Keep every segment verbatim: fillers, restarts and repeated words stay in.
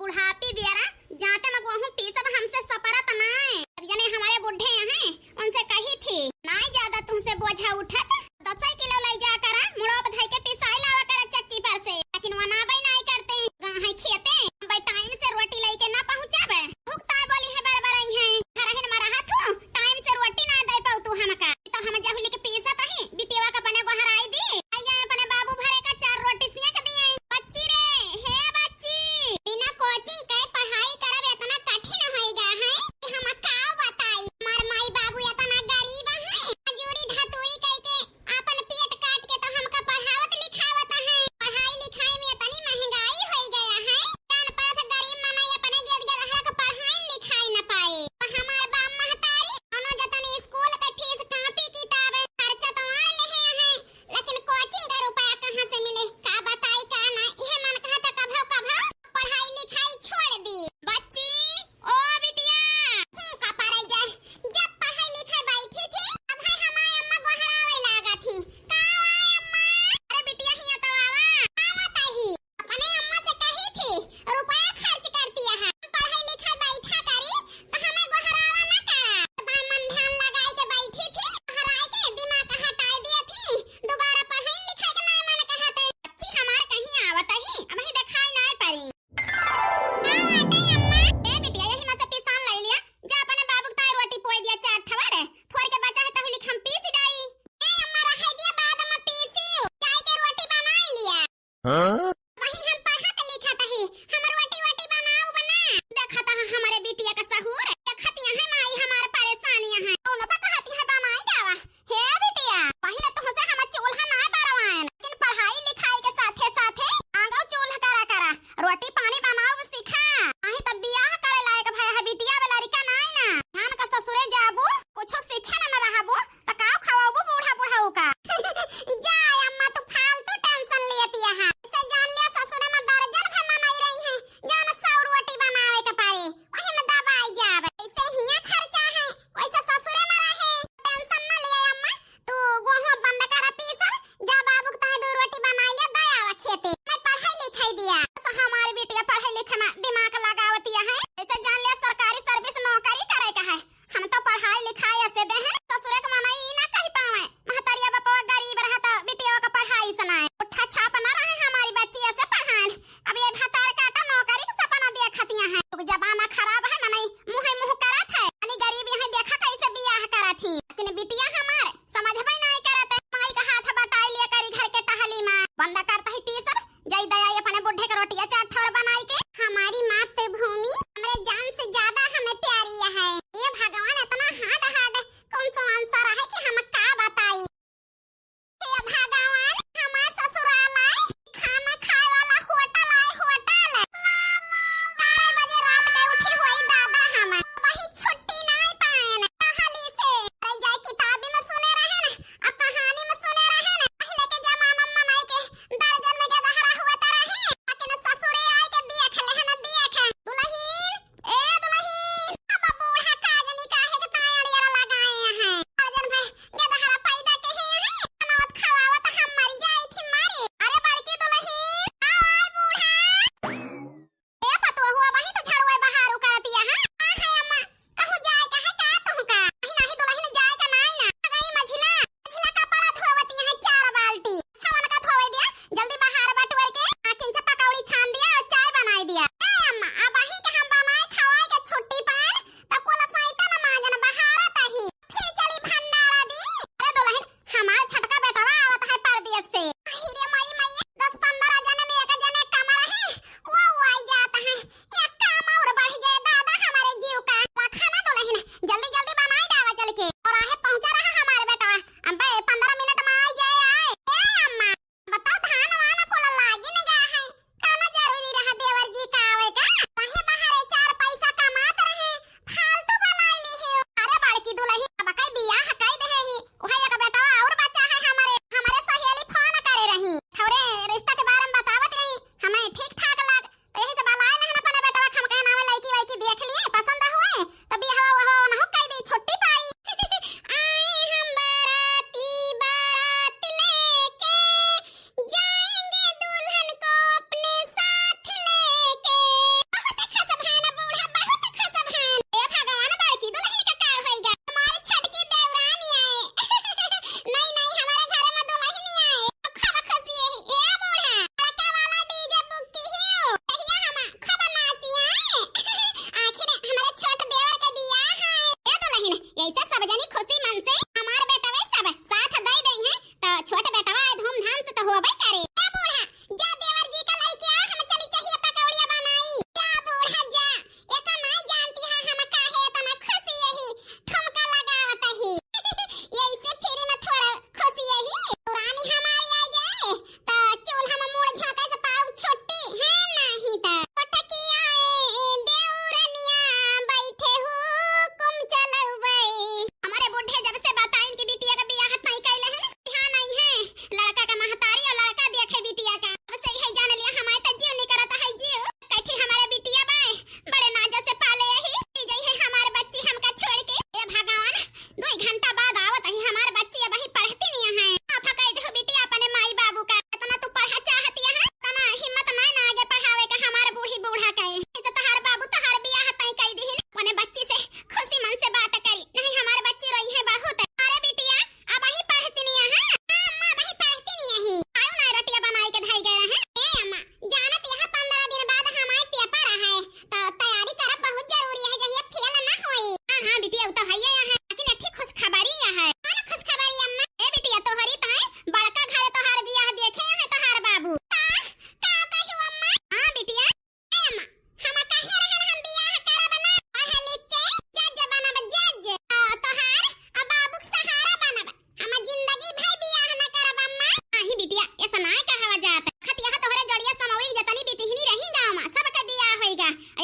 बुढ़ापी बियारा जाते में गोहूँ पीसब हमसे सपरत नाय। जने हमारे बुढ़े हैं, उनसे कही थी, नाय ज्यादा तुमसे बोझा उठत, दसई किलो लई जा करा, मुड़ो बधाई के पिसाई लावा करा चक्की पर से, लेकिन वो ना बई नाय करते, गाँव है खेते, हम बई टाइम से रोटी लई के ना पहुँचावे। भुगताए बोली है बरबरई है, घरहिन में रहा तू, टाइम से रोटी ना दे पाऊ तू हमका। तो हम जहुली के पीसत ही, बिटिया का अपने गोहराई दी, आइए अपने बाबू भरे का चार रोटी सेंक दिए। बच्ची रे, हे बच्ची, बिना कोचिंग के पढ़ाई करब इतना कठिन होई गा है कि हम का बताई। हमार माई बाबू इतना गरीब है, मजूरी धतूरी कई के आपन पेट काट के तो हमका पढ़ावत लिखावत है। पढ़ाई लिखाई में इतनी महंगाई होई गया है, जान परत गरीब मनई अपने गेद गेदहरा के पढ़ाई लिखाई न पाए। तो हमार बाप महतारी दोनों जतन स्कूल के फीस, कापी, किताब, खर्चा तो आन लेहे हैं, लेकिन कोचिंग के रुपया कहाँ से मिले? का बताई का ना, इहे मन कहत कभो कभो पढ़ाई लिखाई छोड़ दी। बच्ची, ओ बिटिया, हूँ का पढ़ाई जाए, जब पढ़ाई लिखाई बैठी थी, तब है हमार अम्मा गोहरावे लागा थी। का आय अम्मा? अरे बिटिया हिया तो आवा। आवत ही। अपने अम्मा से कही थी, रुपया खर्च करती है, पढ़ाई लिखाई बैठा करी, तो हमें गोहरावा ना करा। दामन ध्यान लगाई के बैठी थी, गोहराई के दिमाग हटाई दिया थी, दोबारा पढ़ाई लिखाई के ना मन कहते। बच्ची हमार कहीं आवत ही, अबही देखाई ना पड़ी। का बाटे अम्मा? ए बिटिया, यही में से पिसान ले लिया, जा अपने बाबू के ताई रोटी पोई दिया, चार ठवा रे, थोड़ी के बचा है तहु लिख हम पीस डाई। ए अम्मा, रहे दिया, बाद में पीसी, जाई के रोटी बनाई लिया। हाँ? वही हम पढ़त लिखत ही, हम रोटी वोटी बनाऊ बना। देखत ह हमारे बिटिया का सहूर, देखत यहाँ माई हमार परेशानी है, कौन बा कहत है बनाई जावा। हे बिटिया, पहिले तुहसे हम चूल्हा ना बरवाएन, लेकिन पढ़ाई लिखाई के साथे साथे आगो चूल्हा करा करा, रोटी पानी बनाऊ सीखा। अही तब बियाह करे लायक भय है बिटिया, अब लड़का नाई ना, जान का ससुरे जाबू, कुछो सीखे ना, ना रहबू, त का खवाबू बूढ़ा बुढ़ऊ का? जा अम्मा, तू फालतू tension लेती है। इसे जान लिया ससुरे में दर्जन भर मनई रही है, जान सौ रोटी बनावे के पड़े, वही में दबाई जावे। जैसे हियाँ खर्चा है, वैसे ससुरे में रहे। Tension न लिया अम्मा, तू गोहूँ बंद करा पीसब, जा बाबू के ताई दो रोटी बनाई लिया, दया खेते में पढ़ाई लिखाई दिया। बस हमारी बिटिया पढ़े लिखे में दिमाग लगावती है, जैसे जान लिया सरकारी service नौकरी करे का है। हम तो पढ़ाई लिखाई ऐसे दे हैं, ससुरे के मनई ई ना कह पावे, महतरिया बपवा गरीब रहा तो बिटिया का पढ़ाई सुनाए, उठा छाप ना रहे हमारी बच्ची ऐसे पढ़ाएन। अब ये भतार काटा नौकरी के सपना देखतिया है, तो जमाना खराब है, मनई मुँहे मुँह करत है, अनी गरीब यहाँ देखा कैसे बियाह करत ही, लेकिन बिटिया हमार समझबे नहीं करत है, माई का हाथ बटाई लिया करी घर के टहली में, बंद करता ही पीसब, जाई दया अपने बुढ़े के रोटिया चार ठौर बनाई के। हमारी माँ तो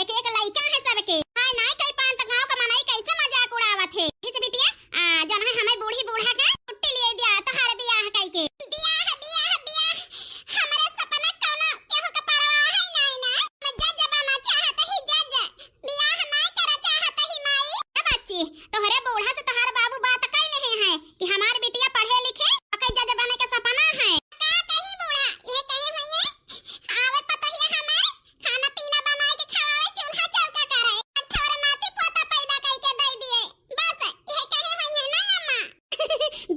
एक एक लइका है सबके। हाय नाय कई पान त गाँव का मनई कैसे मजाक उड़ावत है। इस बिटिया, आ, जौन है हमें बूढ़ी बूढ़ा के छुट्टी लिए दिया तोहार बियाह कई के। बियाह, बियाह, बियाह, हमरे सपना कौनो केहू के परवाह है नाय ना। हम जज बना चाहत ही जज, बियाह नाय करा चाहत ही माई। ए बच्ची, तोहरे बूढ़ा से तोहार बाबू बात कई लेहे हैं कि हमार बिटिया पढ़े लिखे, ओके जज बने के सपना है। का कही बूढ़ा, ये कहे हुई है, आवे पतोहिया हमार, खाना पीना बनाए के खवावे, चूल्हा चौका करे, अठौरा नाती पोता पैदा कई के दे दिए, बस ये कहे हुई है ना अम्मा।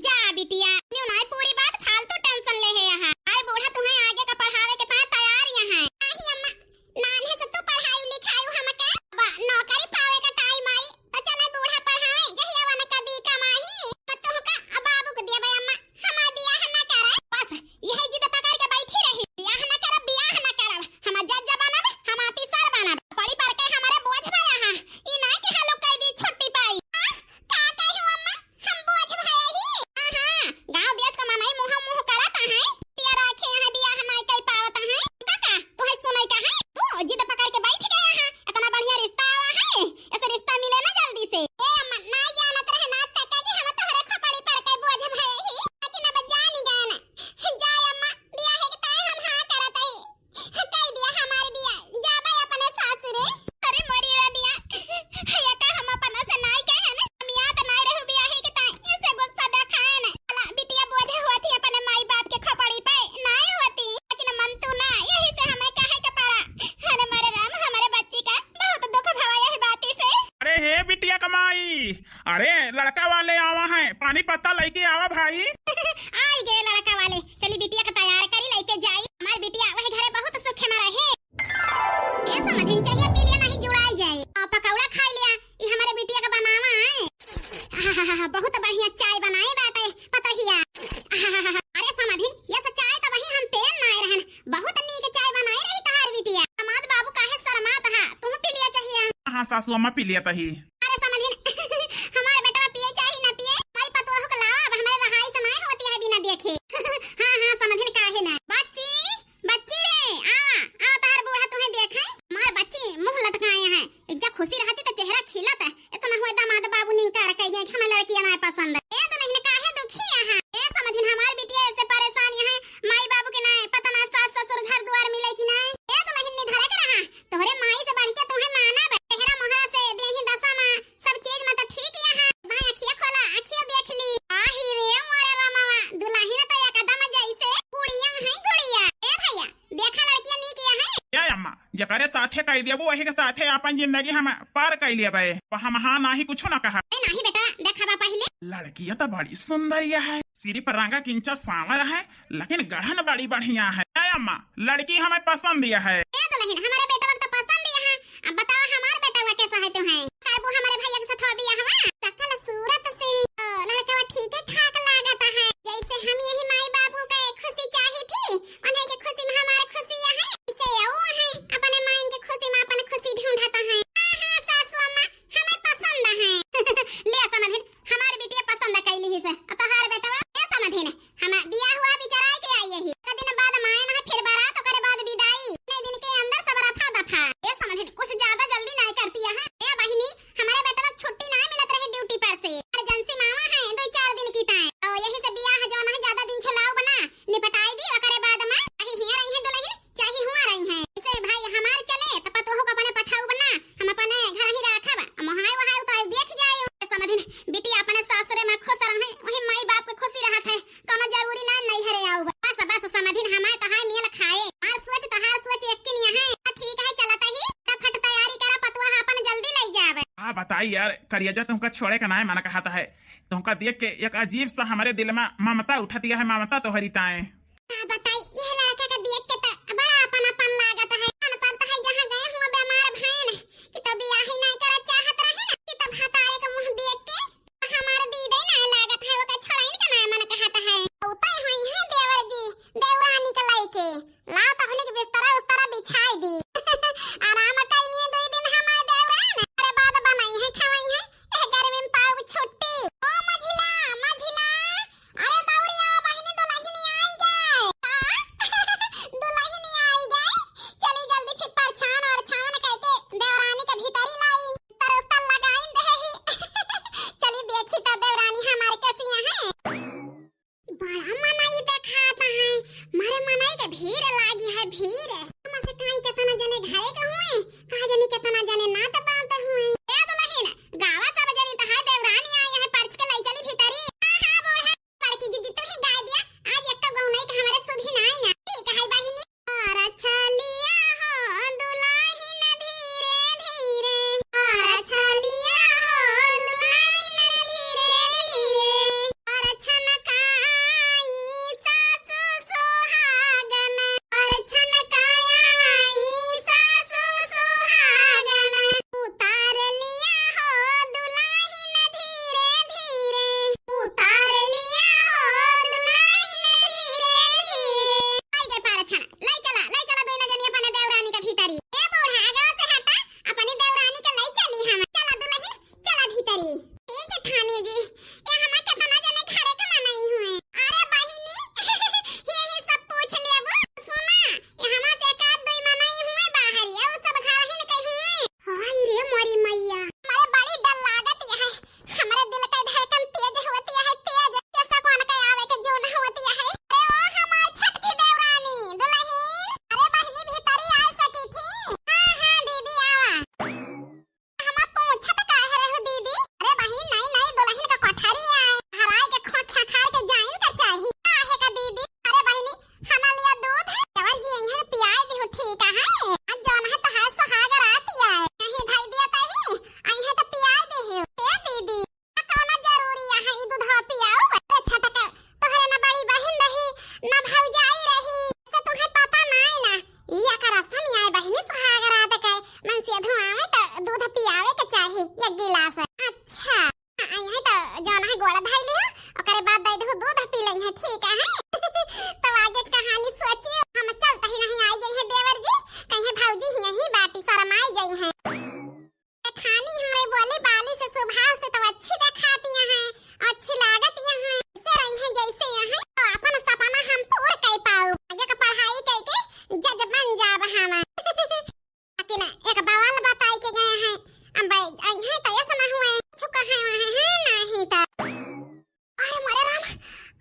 जा बिटिया, न्यू नाय पूरी बात, फालतू tension लेहे यहाँ। अरे बूढ़ा तुम्हें आगे का पढ़ावे के ताय तैयार यहाँ। नहीं अम्मा, नान्हे से तू पढ़ाई लिखाई हमके, अब नौकरी पावे का time आई, तो चले बूढ़ा पढ़ावे, जहिया वन कदी कमाई, पर तुमका अब बाबू को दिया अम्मा, हमार बियाह ना करे। बस यही जिद पकड़ के बैठी रही, बियाह ना करब, बियाह ना करब, हम जज बनब, हम officer बनब, पढ़ी पढ़ के हमारे बोझ भया है, ई नाय के हालो कई दी छुट्टी पाई। हाँ? का कही अम्मा? हम बोझ भए ही? हाँ, हाँ, गाँव देश का मनई मुँह मुँह करत हैं। पिया राखे हैं, बियाह नाय कई पावत हैं। काका, तुहे सुनाई का है? तू जिद पकड़ के बैठ गया है। इतना बढ़िया रिश्ता आवा है, ऐसे रिश्ता मिले ना जल्दी से। ए अम्मा, ना जानत रहे ना तक कि हम तोहरे खोपड़ी पर के बोझ भए ही। लेकिन अब जान गए ना। जाए अम्मा, बियाह के ताय हम हाँ करत हई। कई दिया हमार बियाह, जाबे अपने सासुरे। अरे मोरी रनिया, ये का हम अपना से नाई कहे न? हम याद नाई रहू बियाह के ताई, ऐसे गुस्सा देखाए न। अला बिटिया बोझे होती अपने माई बाप के खोपड़ी पे, नाई होती। लेकिन मन तू ना, यही से हमें कहे के पड़ा। अरे मोरे राम, हमारे बच्ची का बहुत दुख भवा यही बाती से। अरे हे बिटिया कमाई, अरे, लड़का वाले आवा हैं, पानी पत्ता लइके आवा भाई। आई गए लड़का वाले, चली बिटिया का तैयार करी, लइके जाई। हमार बिटिया वही घरे बहुत सुख में रहे। ए समधिन, चलिए पी लिया, नहीं जुड़ाई जाए। आ, पकौड़ा खाई लिया, ई हमारे बिटिया का बनावा है। आहाहाहा, बहुत बढ़िया चाय बनाए बाटे पतोहिया। आहाहाहा, अरे समधिन, ये से चाय तो वही हम पेन ना आए रहन, बहुत नीक चाय बनाए रही तोहार बिटिया। दामाद बाबू काहे शर्मात हा, तुम पी लिया चाहिए। हाँ सासू अम्मा, पी लिया तही। अरे समधिन, हमार बेटवा पिए चाहे ना पिए, हमारी पतोह के लावा, अब हमारे रहाई से नाय होती है बिना देखे। हाँ, हाँ, समधिन काहे ना। बच्ची, बच्ची रे, आवा, आवा, तोहार बूढ़ा तुम्हें देखे। हमार बच्ची मुँह लटकाए हैं, इज्जा खुशी रहती तो चेहरा खिलत है। इतना हुआ दामाद बाबू ने इनकार कई दिया कि हमें लड़कियाँ ना पसंद है। ए दुलहिन काहे दुखी है? ए समधिन, हमार बिटिया ऐसे परेशान है, माई बाबू के ना पता ना सास ससुर घर दुआर मिले कि ना। ए दुलहिन निधरा के रहा, तोहरे माई से बढ़ के तुम्हें माना बा। चेहरा मोहरा से देही दशा मा सब चीज मा तो ठीक यहाँ। भाई अखिया खोला, अखिया देख ली। आही रे मोरे रामवा, दुलहिन तो एकदम जैसे गुड़िया है गुड़िया। ए भैया, देखा लड़किया नीक यहाँ। ए अम्मा, जेकरे साथे कह देबो वही के साथे अपन जिंदगी हम पार कर लेबे। हम हाँ नाही कुछ ना कहा। ए नाही बेटा, देखा बा पहले। लड़किया तो बड़ी सुंदर है, सिर्फ रंगा किंचा सांवर है, लेकिन गढ़न बड़ी बढ़िया है। ए अम्मा, लड़की हमें पसंद है। ए दुलहिन, हमारे बेटवा के तो पसंद है। अब बताओ, हमार बेटवा कैसा है तुम्हें? करबू हमारे भैया के साथ बियाहवा? सकल सूरत से तो लड़कवा ठीक है ठाक लागत है। जैसे हम यही माई बाबू के खुशी चाही थी, उन्हें के खुशी में हमार खुशी है, इसे आओ है अपने माइन के खुशी में अपन खुशी ढूंढत है। हाँ, हाँ, सासू अम्मा, हमें पसंद है। ले समधिन, हमार बिटिया पसंद कैली ही से, अब तोहार बेटवा। ए समधिन, हम बियाह हुआ बिचाराए के आई यही। एक दिन बाद मायन है, फिर बारात, ओकरे बाद विदाई। इतने दिन के अंदर सब रफा दफा। ए समधिन, कुछ ज्यादा जल्दी नाय करती है। ए बहिनी, हमारे बेटवा के छुट्टी नाय मिलत रहे ड्यूटी पर से। इमरजेंसी मावा है, दो चार दिन की टाइम। तो यही से बियाह जौन है ज्यादा दिन झुलाऊ बना, निपटाई दी, ओकरे बाद में यही हियां रही है दुलहिन, चाहे हुआ रही है। इसे भाई हमार चले, तो पतोह को अपने पठाऊ बना, हम अपने घर ही राखब। मोहाय वहाय तो देख जाए। समधिन, बिटिया अपने सासरे में खुश रहे, वही माई बाप के खुशी रहत है। कौनो जरूरी ना नैहरे आऊ। बस, बस, समधिन, हमार तोहार मेल खाए। हमार सोच तोहार सोच एक की निया है। हाँ, ठीक है, चलत ही। फटाफट तैयारी करा, पतोह अपन जल्दी ले जावे। आ बताई यार, करिया जा तुमका छोड़े का नाय मन कहत है। तुमका देख के एक अजीब सा हमारे दिल में ममता उठत है, ममता तोहरी ताए। का बताई, यह लड़का के देख के त बड़ा अपन अपन लागत है। मन पड़त है जहाँ गए हुआ बीमार भयन कि तो बियाह ही नहीं करे चाहत रहे ना कि तब हतारे के मुँह देख के हमार दीदे ना लागत है, ओके छोड़ाइन के ना मन कहत है। उतई हुई है देवर जी, देवरानी के लइके। ला तहली के बिस्तरा उस्तरा बिछाई दी। आराम कइनी दो दिन हमार देवरान, अरे बाद बनाई है खवाई है। ए गर्मी में पाऊ छुट्टी। ओ मझिला, मझिला, अरे दौड़ी आओ बहिनी, दुलहिनी आई गए। हाँ, आवे तो दूध पियावे के चाही एक गिलास। अच्छा, आई है तो जौन है गोड़ धई लिहो, ओकरे बाद दे दहु दूध पी लेई है, ठीक है? तो आगे कहानी सोचियो, हम चलत ही नहीं आई गई है देवर जी, कहीं भौजी ही यहीं बाटी शरमाई गई है। जेठानी हमारे बोली बाली से, स्वभाव से तो अच्छी देखाती हैं, अच्छी लागत यहाँ से रही हैं जैसे यहाँ, तो अपन सपना हम पूर कर पाऊ, आगे का पढ़ाई करके जज बन जाब हम। लेकिन एक बवाल बताई के गए हैं, अब यहाँ तो ऐसा ना हुए, कुछ कहे हुए हैं नहीं तो। अरे मोरे राम,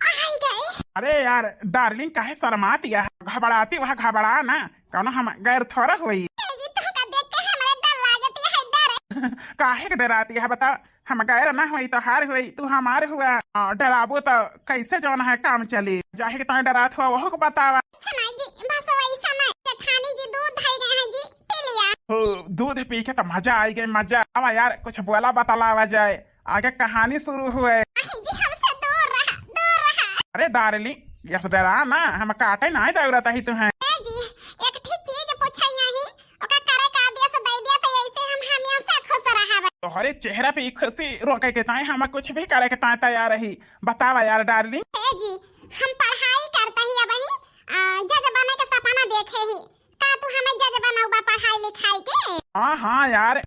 आई गए। अरे यार डार्लिंग, काहे शर्माती है, घबराती वह घबरा ना, कौनो हम गैर थोड़ा होई। ए जी, तुमका देख के हमरे डर लागत है, डर। काहे के डराती है बता, हम गैर ना होई तो हार होई, तू हमार हुआ। आ, डराबो तो कैसे जौन है काम चली, जाहे के तोहे डरात हुआ वहू को बतावा। अच्छा ना जी, बस वैसा ना, जेठानी जी दूध धई गए हैं जी, पी लिया। ओ, दूध पी के तो मजा आई गई, मजा। अब यार कुछ बोला बतलावा जाए, आगे कहानी शुरू हुए। नहीं जी, हमसे दूर रहा, दूर रहा। अरे डार्लिंग, यस डरा ना, हम काटे ना दौड़त ही तुहें। ए जी, एक ठी चीज पूछे यही, ओका करे का आदेश दे दिया तो ऐसे हम हमेशा खुश रहब। तोहरे चेहरा पे ई खुशी रोके के ताए हम कुछ भी करे के ताए तैयार रही। बतावा यार डार्लिंग। ए जी, हम पढ़ाई करता ही अब ही, आ, जज बने के सपना देखे ही। का तू हमें जज बनउबा पढ़ाई लिखाई के? हाँ, हाँ यार।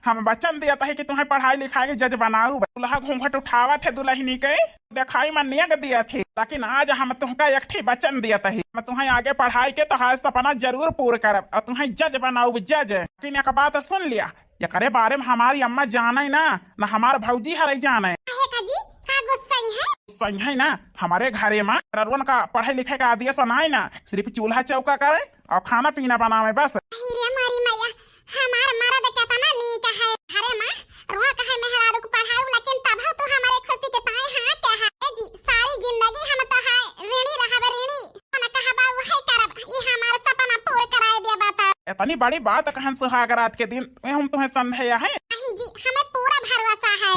हम वचन दिया था कि तुम्हें पढ़ाई लिखाई के जज बनाऊ। दूल्हा घूंघट उठावत है दुल्हनी के, दिखाई में नेग दिया थे, लेकिन आज हम तुमका एक ठी वचन दिया था, हम तुम्हें आगे पढ़ाई के तोहार सपना जरूर पूर करब और तुम्हें जज बनाऊ, जज। लेकिन एक बात सुन लिया, एकरे बारे में हमारी अम्मा जाने ना, ना हमार भौजी हरे जाने। काहे का जी? का गुस्सा है? गुस्सा है ना, हमारे घरे में ररुअन का पढ़े लिखे का आदेश नाई ना, सिर्फ चूल्हा चौका करे और खाना पीना बनावे बस। अरे मारी मैया, हमार मरद केतना नीक है। अरे माँ, रुआ कहे मेहरारू को पढ़ाऊ, लेकिन तब तू हमारे खुशी के ताए हाँ के है। ए जी, सारी जिंदगी हम तो है ऋणी रहबे, ऋणी। ना कहबा वही करब, ई हमार सपना पूर कराए दिया बता। इतनी बड़ी बात कहन सुहाग रात के दिन, ए हम तुम्हें संदेह है? नहीं जी, हमें पूरा भरोसा है।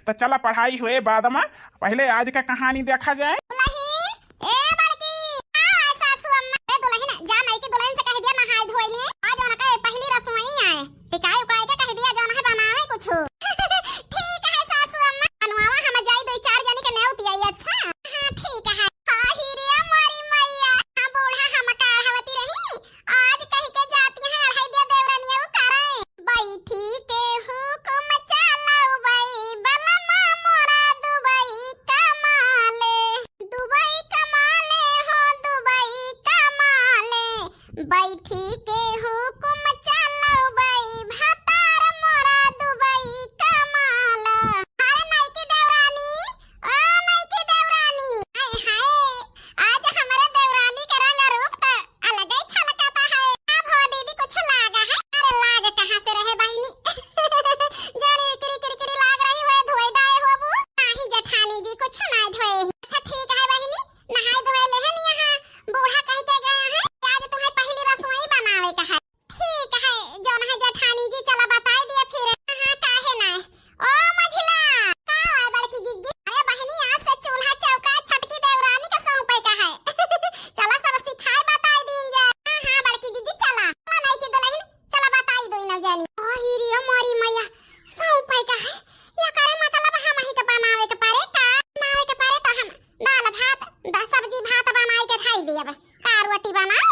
तो चला पढ़ाई हुए बाद में, पहले आज का कहानी देखा जाए। दुलहिन, ए बड़की, आ, आ सासू अम्मा। ए दुलहिन, जा माई की दुलहिन से कह दिया नहाए धोए लिए। आज उनका ये पहली रसोई आए। टिकाई उकाई के कह दिया जौन है बनावे कुछ। ठीक है सासू अम्मा। बनवावा हम जाई दो चार जनी के नेवती आई, अच्छा? हाँ, ठीक है। हाही रे मोरी मैया, हाँ बूढ़ा हम काढ़वती रही। आज कही के जाती हैं अढ़ाई दिया देवरनिया वो करे। बैठी के हुकुम चलाऊ बई, बलमा मोरा दुबई कमाले। दुबई कमाले हो, दुबई कमाले। बैठी के हुकुम चलाऊ बई, भतार मोरा दुबई कमाला। अरे नइकी देवरानी, ओ नइकी देवरानी। हाय हाय, आज हमरे देवरानी के रंग रूप त अलगे छलकता है। अब हो दीदी कुछ लागा है? अरे लाग कहाँ से रहे बहिनी? जौन किरी किरी किरी लाग रही हुए धोए डाए होबू। नाही जेठानी जी कुछ ना धोए। अच्छा ठीक है बहिनी, नहाए धोए लेहन यहाँ। बूढ़ा कह के गया है कि आज तुम्हें पहली रसोई बनावे का है। ठीक है, जौन है जेठानी जी, चला बताई दिया फिर। हाँ, काहे ना। ओ मझिला, का हुआ बड़की जिज्जी? अरे बहिनी, आज से चूल्हा चौका छोटकी देवरानी का सौंपे का है। चला सब सिखाए बताई दीन जा। हाँ, हाँ, बड़की जिज्जी, चला। चला, नइकी दुलहिन, चला बताई दो इन्हें जानी। ओ हीरी, ओ मोरी मैया, सौंपे का है? या करे मतलब हम ही के बनावे के पड़े का? बनावे के पड़े तो हम दाल भात, द-, सब्जी भात बनाई के खाई दियब। का रोटी बनाओ?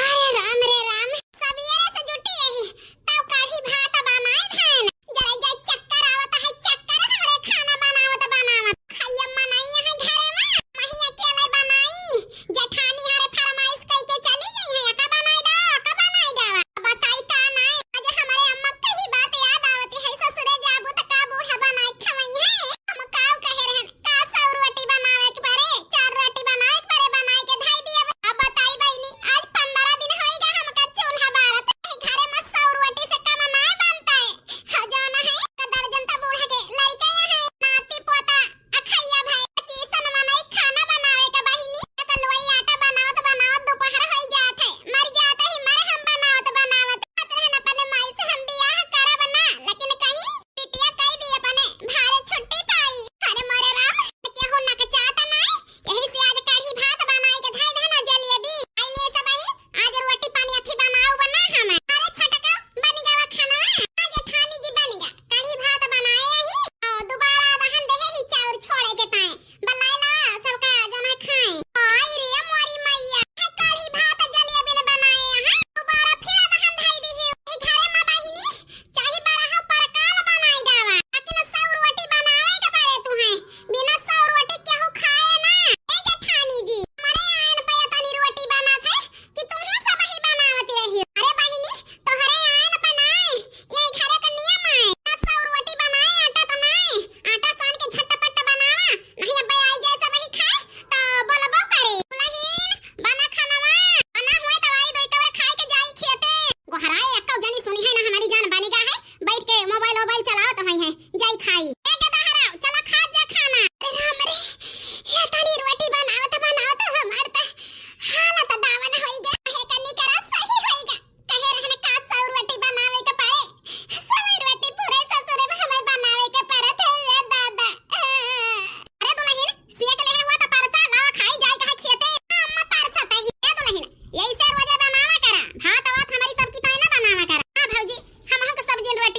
अरे राम रे राम, सबेरे से जुटी रही, तब कढ़ी भात बनाए धान। जरे जाए चक्कर आवत है, चक्कर हमरे खाना बनावत बनावत। खाइए मनाई है घरे में, मही अकेले बनाई। जेठानी हरे फरमाइश कई के चली गई है, का बनाई दा, का बनाई दा। बताई का नाई, आज हमारे अम्मा कही बात याद आवती है, ससुरे जाबू त का बूढ़ा बनाए खवई है। हम काव कहे रहन, का सौ रोटी बनावे के परे, चार रोटी बनावे के परे, बनाए के धाई दिया। अब बताई बहिनी, आज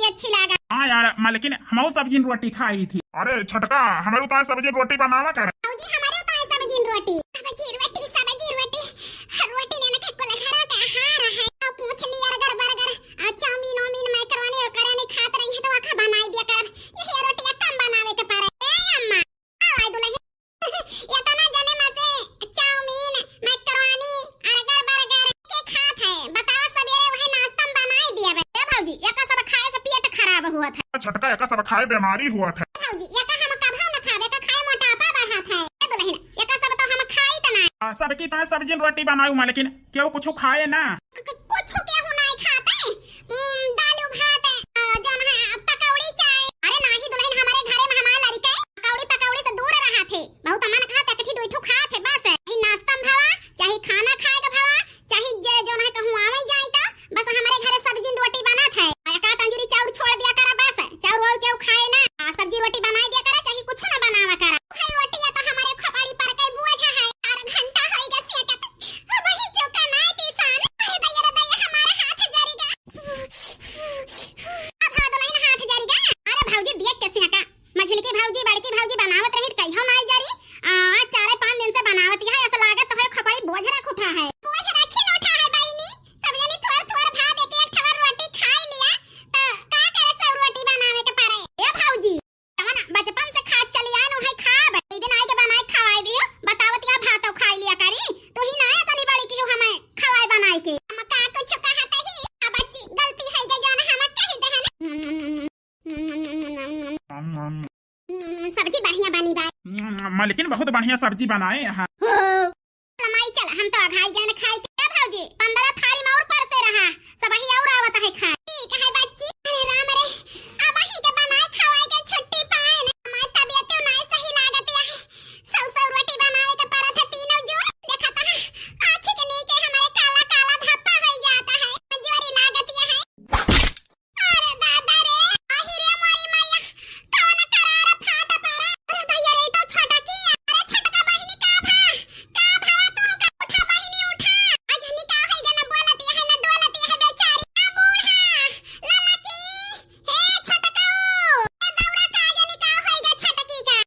अच्छी लागा। हाँ यार, मलकिन, हमहू सब्जी रोटी खाई थी। अरे छोटका, हमरे उताए सब्जी रोटी बनावा कर। भौजी, हमरे उताए सब्जी रोटी। सब्जी रोटी, सब्जी रोटी। रोटी ने ना कुल घरा का हार है। तो पूछ ली अरगर बरगर, आ चाउमीन ओमीन, मैकरोनी ओकरोनी खात रही है तो आखा बनाई दिया करब। यही रोटिया कम बनावे के पड़े। ए अम्मा, आओ आई दुलही। इतना जने में से चाउमीन, मैकरोनी, अरगर बरगर के खात है। बताओ, सवेरे वही नाश्ता में बनाई दिया बे। ए भौजी, एका सब खाए से पेट खराब हुआ था। छोटका, एका सब खाए बीमारी हुआ था। भौजी, एका हम कभो न खाबे, एका खाए मोटापा बढ़त है। ए दुलहिन, एका सब तो हम खाई त ना। आ, सबकी तो सब्जी रोटी बनाऊ मलकिन, केहू कुछ खाए ना। क-, क-, कुछ केहू नाई खाते। उम, दालू भात, अ, जौन है, पकौड़ी चाय। अरे नाही दुलहिन, हमरे घरे में हमार लड़िका पकौड़ी, पकौड़ी से दूर रहत है। बहुत मन कहत है, एक ठी दुई ठो खात है बस। चाहे नाश्ता में भवा, चाहे खाना खाए के भवा, चाहे जे जौन है कहूँ आवे जाए तो बस हमरे घरे सब्जी रोटी बनत है। एका तंजूरी चाउर छोड़ दिया करा बस, चाउर और केहू खाए ना। आ, सब्जी रोटी बनाई दिया करा, चाहे कुछ ना बनावा करा। है रोटी या तो हमरे खोपड़ी पर के बोझ है। चार घंटा होई गया सेकत। अब ही चौका नाई पिसान। अरे दैया रे दैया, हमारा हाथ जरी गा। अब हो दुलहिन हाथ जरी गा। अरे भौजी देख के सेका। मझिलकी भौजी, बड़की भौजी बनावत रही, कहियो नाई जरी। आ, आज चारे पाँच दिन से बनावत है, ऐसा लागत है खोपड़ी बोझ रख उठा है। बोझ रखी न उठा है बहिनी। सब जनी थोर थोर भात एक एक ठवर रोटी खाई लिया, तो का करे सब रोटी बनावे के पड़े? ए भौजी, तमन बचपन से खात चली आए, उहे खाब। ई दिन आई के बनाए खवाई दियो, बतावत या भात खाई लिया करी। तू ही ना है तनी बड़ी की हमें खवाए बनाए के। हम का कुछ कहत ही? आ बच्ची, गलती है के जौन हम कह दे है ना। हम्म, सब्जी बढ़िया बनी बा। हम्म, मलकिन बहुत बढ़िया सब्जी बनाए यहाँ। हो, माई चल, हम तो अघाई गए न खाई के। ए भौजी, पंद्रह थारी में और परसे रहा, सब ही और आवत है खाए। ठीक है बच्ची। अरे राम रे, अब ही के बनाए खवाए के छुट्टी पाए न। हमार तबियत तो नहीं सही लागत है। सौ सौ रोटी बनावे के पड़त है तीनों जून। देखत है, आँखी के नीचे हमारे काला काला धब्बा हो जाता है। कमजोरी लागत है। अरे दादा रे, आही रे मोरी मैया, कौन करार फाट पड़ा। अरे दैया रे, ई तो छोटकी है। अरे छोटका बहिनी का भा, का भवा तुमका? उठा बहिनी उठा। अजनी का होई गे, न बोलती है, न डोलती है बेचारी। आ बूढ़ा, ललकी, हे छोटकाऊ, ए दौरा का अजनी का होई गे छोटकी का?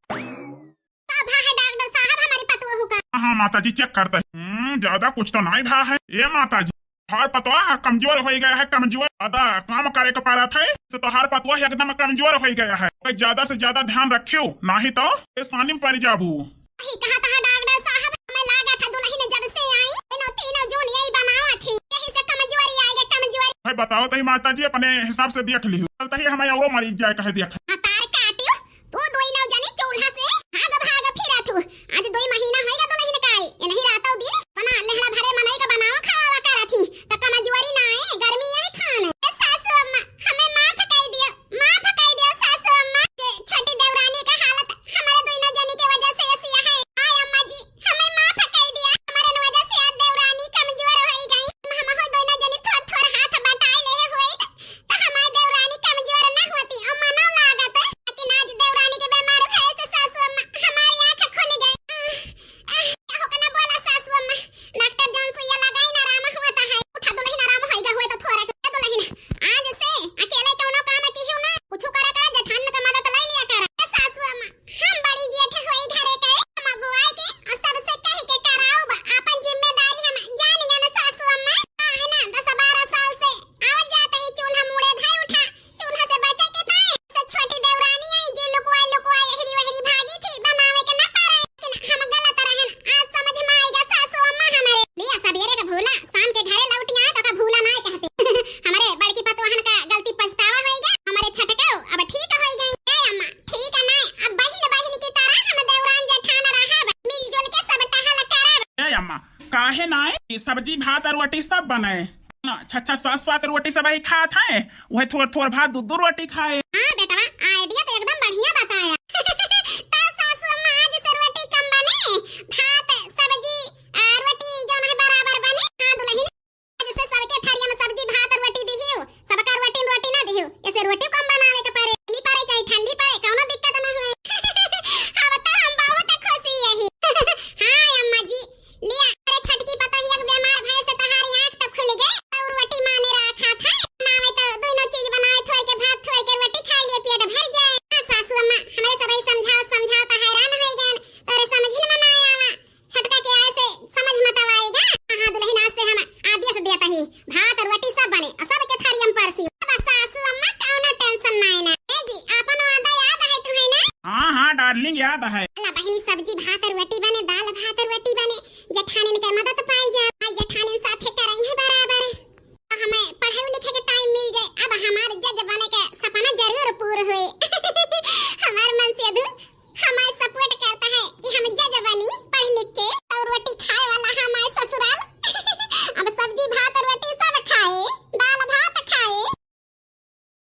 का भा है डॉक्टर साहब हमारी पतोहू का? हाँ, हाँ, माता जी, चेक करते हैं। हम्म, ज्यादा कुछ तो नहीं भा है। ए माता जी, तोहार पतोह कमजोर होई गया है, कमजोर। ज्यादा काम करे के पड़त है, से तोहार पतोह एकदम कमजोर होई गया है। कोई ज्यादा से ज्यादा ध्यान रखियो, नहीं तो परेशानी पड़ जाबू। यही कहा था डॉक्टर साहब, हमें लागत है दुलहिन जब से आई, इनो तीनों जून यही बनावत ही, यही से कमजोरी आई गे, कमजोरी। भाई बताओ तो ही माता जी, अपने हिसाब से देख लियो। चलते ही हमें औरो मरीज जाए कहे देख। हाँ, तार काटियो, तू दोई नौ जनी चूल्हा से भाग भाग फिरत हू। आज दोई महीना होइगा दुलहिन का आई। ए नहीं रातौ दिन बना लेहड़ा भरे मनई का बनावा खवावा करत ही। त कमजोरी ना आए, गर्मी आए खान। ए सासू अम्मा, हमें माफ कई दियो, माफ कई दियो सासू अम्मा। ये छोटी देवरानी का हालत हमारे दोई नौ जनी के वजह से ऐसी है। आय अम्मा जी, हमें माफ कई दिया। हमारे वजह से आज देवरानी कमजोर होई गई। हम हो दोई नौ जनी थोर थोर हाथ बटाई ले होइत। त हमार देवरानी कमजोर ना होती, अउ मनो लागत, लेकिन आज देवरानी के बीमार भये से सासू अम्मा हमारी आँख खुल गई। आह, आह, का हो के ना बोला सासू अम्मा, डॉक्टर जौन सुइया लगाई ना आराम होता है। उठा दुलहिन, आराम होइगा हुए तो थोड़ा के दुलहिन, आज से अकेले कौनो काम किहियो ना, कुछ करे का जेठान के मदद ले लिया कर। ए सासू अम्मा, हम बड़ी जेठ होई घरे के, हम अगुआई के अउ सबसे कहि के कराउब, आपन जिम्मेदारी हम जान गन सासू अम्मा। काहे ना दस बारह साल से आवत जात ही चूल्हा मुड़े धई उठा, चूल्हा से बचे के ताई से छोटी देवरानी आई जे लुकवाई लुकवाई एहरी ओहरी भागी थी, बनावे के ना पारे। लेकिन हम गलत रहन, आज समझ में आइगा सासू अम्मा हमरे। लिया सबेरे के भूला, शाम के घरे लौट आए तो का भूला ना कहते। हमरे बड़की पतोहन का गलती पछतावा होइगा, हमरे छटके अब ठीक होई गई। ए अम्मा, ठीक है ना, अब बहिन बहिन की तरह हम देवरान जेठान रहब, मिलजुल के सब टहल करब। ए अम्मा, काहे ना ई सब्जी भात और रोटी सब बने ना, छह छह सात सात रोटी सब ही खात है, वह थोर थोर भात दो दो रोटी खाए। हाँ बेटवा, आइडिया तो एकदम बढ़िया बताया। तो सासू अम्मा आज से रोटी कम बने, भात सब्जी आ, रोटी जौन है बराबर बने। हाँ दुलहिन, जैसे सबके थारिया में सब्जी भात और रोटी दिहियो, सबका रोटी रोटी ना दिहियो, ऐसे रोटी कम बनावे के पड़े, गर्मी पड़े चाहे ठंडी पड़े, कौनो दिक्कत ना होए। अब तो हम बहुत खुशी यही। हाँ अम्मा जी, लिया, अरे छोटकी पतोहिया के बीमार भये से तहारी आँख तो खुल गई, और रोटी माने रहा खात है, बनावे तो दोनों चीज बनावे, थोड़ के भात, थोड़ डार्लिंग याद है। ला बहिनी, सब्जी भात और रोटी